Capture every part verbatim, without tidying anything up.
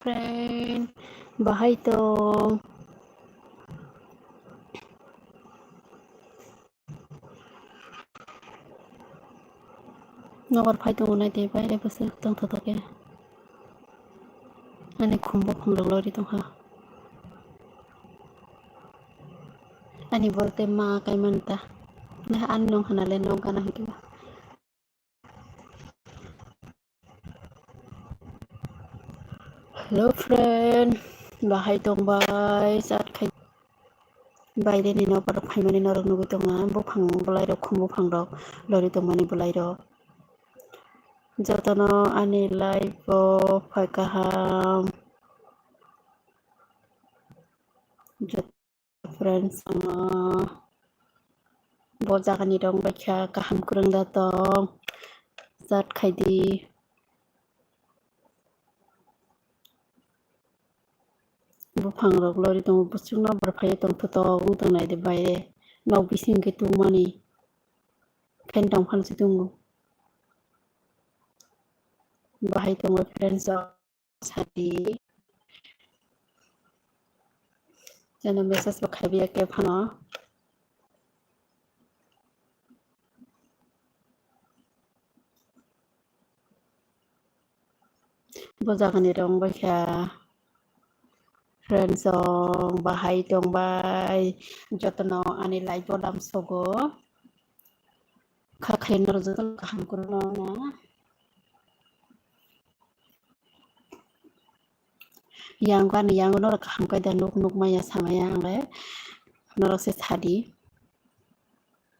friend, bahai tong? Nokar phai tongo nai tei baire bwswk tongthotok khe. Ani khumbo khumrok lori tongkha. Ani bolte ma kaimani ta. Nai ani nong hana le nok gana hwnkhe ba. Hello friend, bahai tongbai chat khai. Baire ni nokar phaimani norok nugwi tongo, buphang bwlai rok, khum buphang rok lori tongmani bwlai rok. Jotono ani live o phai kaham. Jot-, friends, uh, bo jagani rong baikha kaham kwrwng da tong, chat khai di. Buphang rok lori tongo, bwswk no bwrwi phai tongthotok wng tong nai de baire, nok bising khe tungmani fan tong phano se tongo. Bahai tongo friends rok. Sadi. Jana message bo khaibiya khe phano. Bo jagani rong baikha. Friends song bahai tongbai. Jotono ani live o lam sogo. Kha khaina rok jotono kaham kwrwngno na. Yang ani yang norok kaham khe da nuk nuk maya samaya ang le norok se sadi.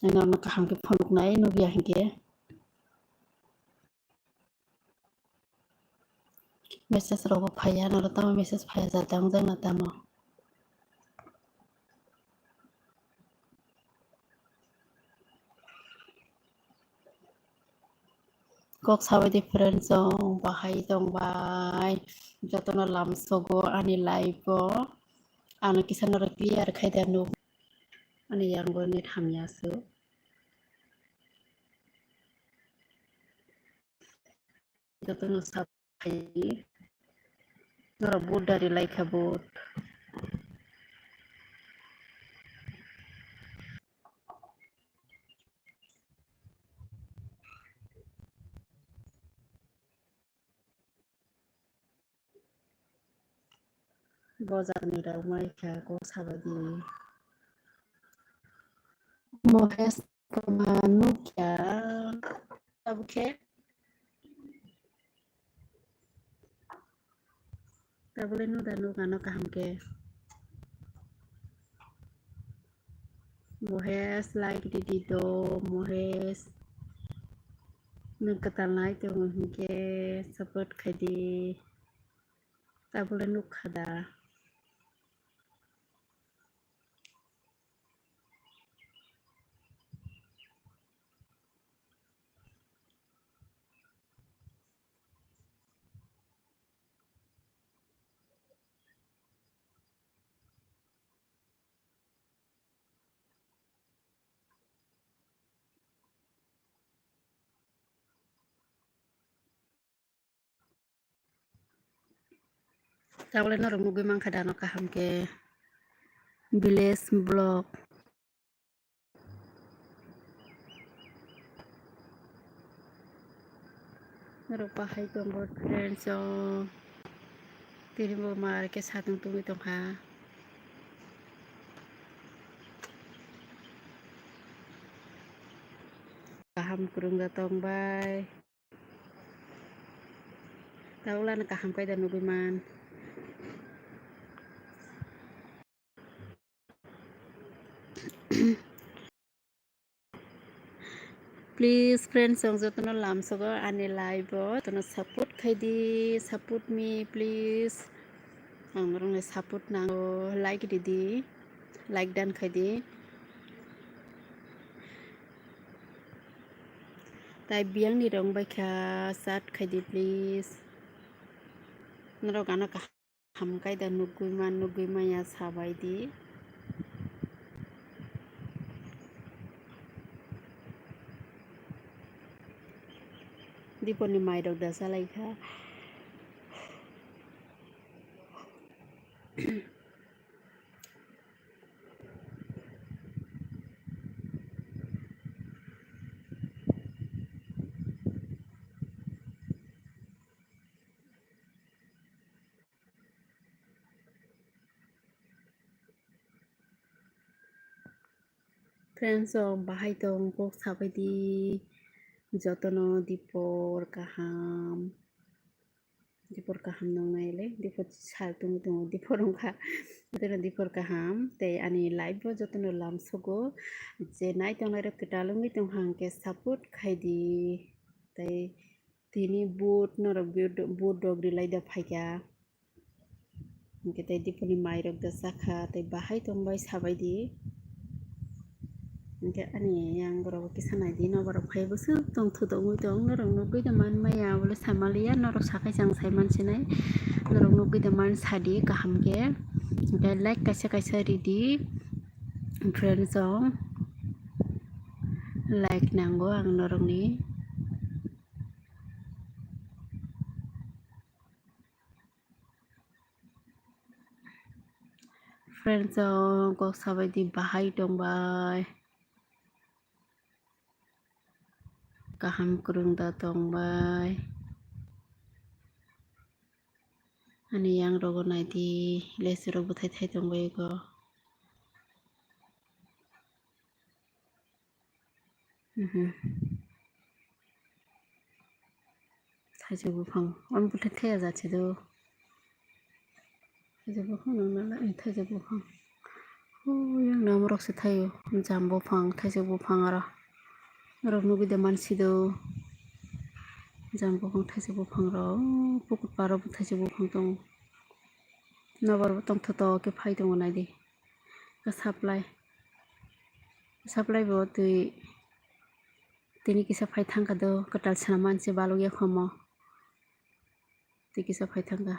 Norok kaham khe phunuk nai nuk ya hinkhe. Message rok bo phaiya norok tamo message phaiya jat wng jak na tamo. Kok sabai di friends song bahai tongbai jotono lam sogo ani live o. Ano kisa norok clear khai da nuk ani yango net hamya su. Jotono sap khai norok vote dari lai kha vote. Bo jagani rok mai kha kok sabai di. Mohesh Kumar nukya. Tabukhe. Tabule nuda nukano kaham khe. Mohesh like ridi do, Mohesh. Nwng kwtal nai tongo hinkhe support khaidi. Tabule nukha da. Tabole norok nugwi mankha da no kaham khe village vlog. Norok bahai tongo friends o. Tini bo mar khe satung tungwi tongkha. Kaham kwrwngda tongbai. Tabuk lano kaham kaida nugwi man. Please friends, ang jotono lamsogo ani live o, jotono support khaidi, support me please. Ang norokni support nango, like ridi, like dan khaidi. Tai biyangni rong bai kha, chat khaidi please. Norok ano kaham kaida nugwi man, nugwi maya sabai di. Diponi mai rok da salai kha. Friends rok, bahai tong, kok sabai di, jotono dipor kaham, dipor kaham nongnai le, dipor sal tongwi tongo, dipor wngkha, jotono dipor kaham, tei ani live bo jotono lamsogo, je nai tongnai rok kwtal wngwi tongkha hwnkhe support khai di, tei tini vote norok vote rok rilai da phaikha. Hwnkhe tei diponi mairok da chakha, tei bahai tongbai sabai di. Hwnkhe ani yang borok kisa nai di, nobar rok phai bwswk tong thu tongwi tong, norok nugwi da man maya, bole sai manliya, norok sakai chang sai mansinai, norok nugwi da man sadi kaham khe. Hwnkhe like kaisa kaisa ridi, friends rok, like nango ang norokni. Friends rok, kok sabai di, bahai tongbai, kaham kwrwng da tongbai. Ani yang rogo nai di, lesu rok bwthai thai tongbai go. Mhm. Thaijak buphang, ani bwthai thaya jat se do. Thaijak buphang nang nala, eh, thaijak buphang. Oh, yang namrok se thaio, jam buphang, thaijak buphang aro. Norok nugwi da mansi do. Jam buphang, thaijak buphang rok, oh, pukur paro bo thaijak buphang tongo. Nobar bo tongthoto khe phai tongo nai di. Khe supply, supply bo twi tini kisa phai thangkha do, kwtal swnam manse balok ya khomo. Twi kisa phai thangkha.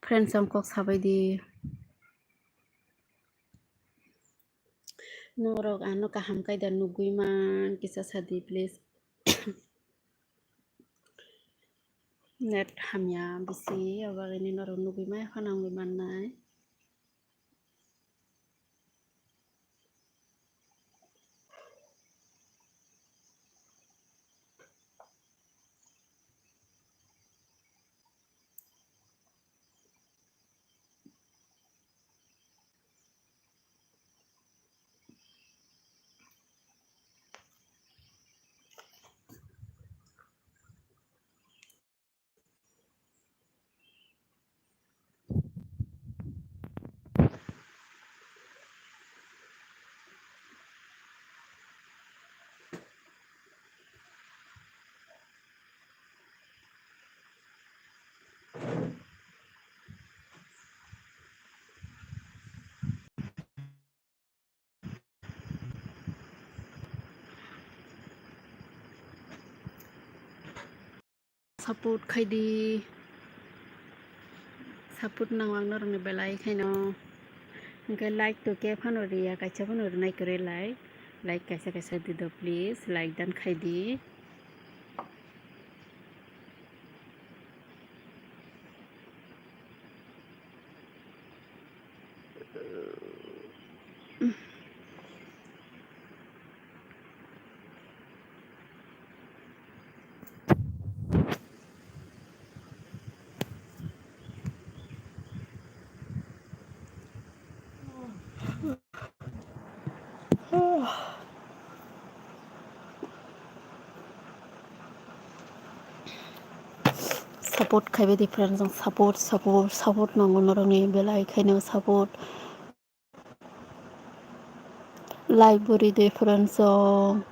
Friends rok kok sabai di. Norok ano kaham kaida nugwi man kisa sadi please. Net hamya bisi, abagini norok nugwi maya phano wngwi mannai. Support khai di, support nango ang norokni belai khaino. Hwnkhe like to khe phano riya, kaisa phano rinai kwrwi like, like kaisa kaisa di do please, like dan khai di. Support khai bai di friends rok, support, support, support nango norokni belai khaino support. Like bo ri di friends rok.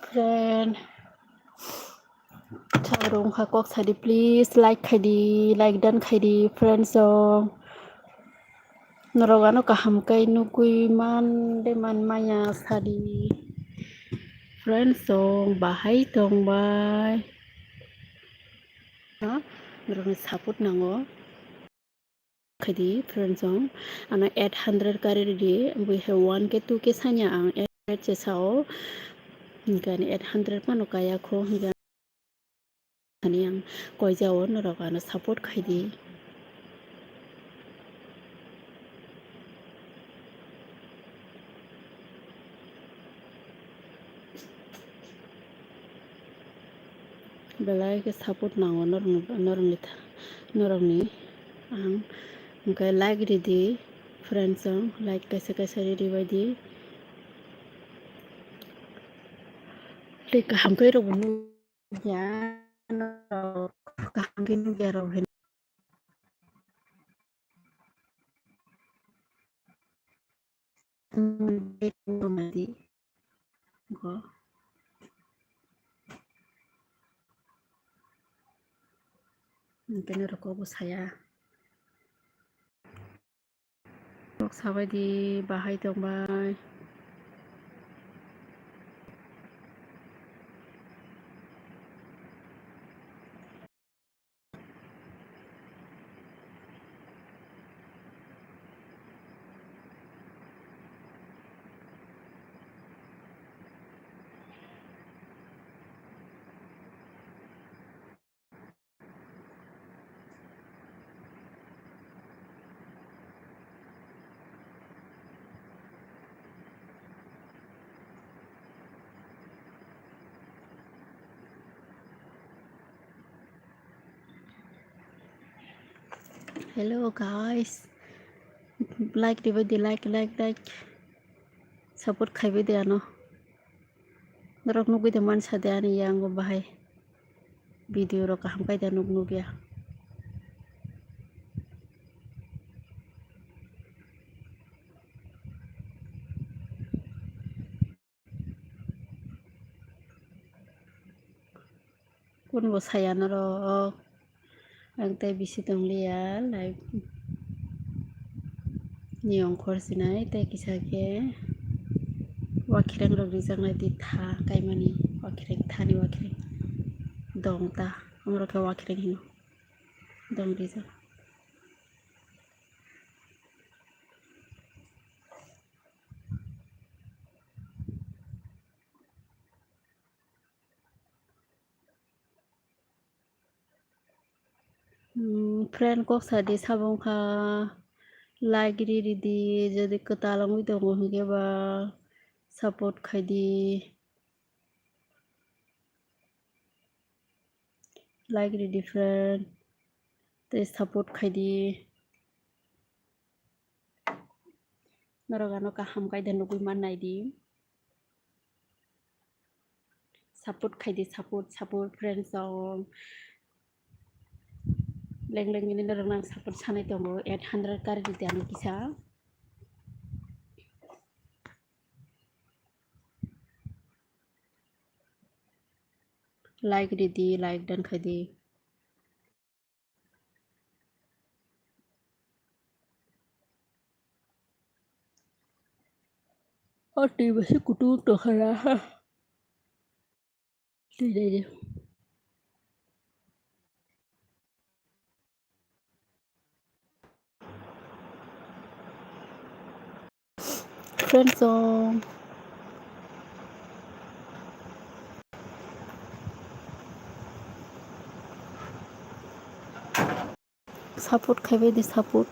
Friend, sabrung kha kok sadi, please like khaidi, like dan khaidi, friends song. Norok ano kaham kai nugui man de man maya sadi, friends song, bahai tong bai. Ha? Norokni support nango. Khaidi, friends song, ano eight hundred kari ridi, bui he one K, two K sanya ang eight che sao, hinkhe ani eight hundred phano kaya kho, hinkhe ani ang koi jao norok ano support khaidi. Belai khe support nango norokni, norokni tha-, norokni. Ang hwnkhe like ridi, friends song, like kaisa kaisa ridi baidi. Tei kaham khe rokbo nukya, norok kaham khe nukya rok hai. Go. Tini rok bo saya. Rok sabai di, bahai tong bai. Hello guys, like dibai di, like, like, like, support khaibai di ano. Norok nugui de mansa de ani yango bahai video rok kaham kai da nuk nukya. Kunbo saya norok. Ang tei bisi tongliya, live ni ongkhor sinai tei kisa khe wakhireng rok rijak nai di tha kaimani, wakhireng thani wakhireng dong ta, omorok khe wakhireng hino dong rijak. Hmm, friend kok sadi sabo wngkha like ri ridi, jodi kwtal wngwi tongo hinkhe ba support khaidi, like ridi friend tei support khaidi. Norok ano kaham kaida nugui man naidi. Support khaidi, support, support, friends song. Leng leng ini norok nang support sanai tongo, eight hundred kari ridi ano kisa. Like ridi, like dan khaidi. O twi bwswk kutung tongkha na. Twi dai di. Friends song. Support khaibai di, support.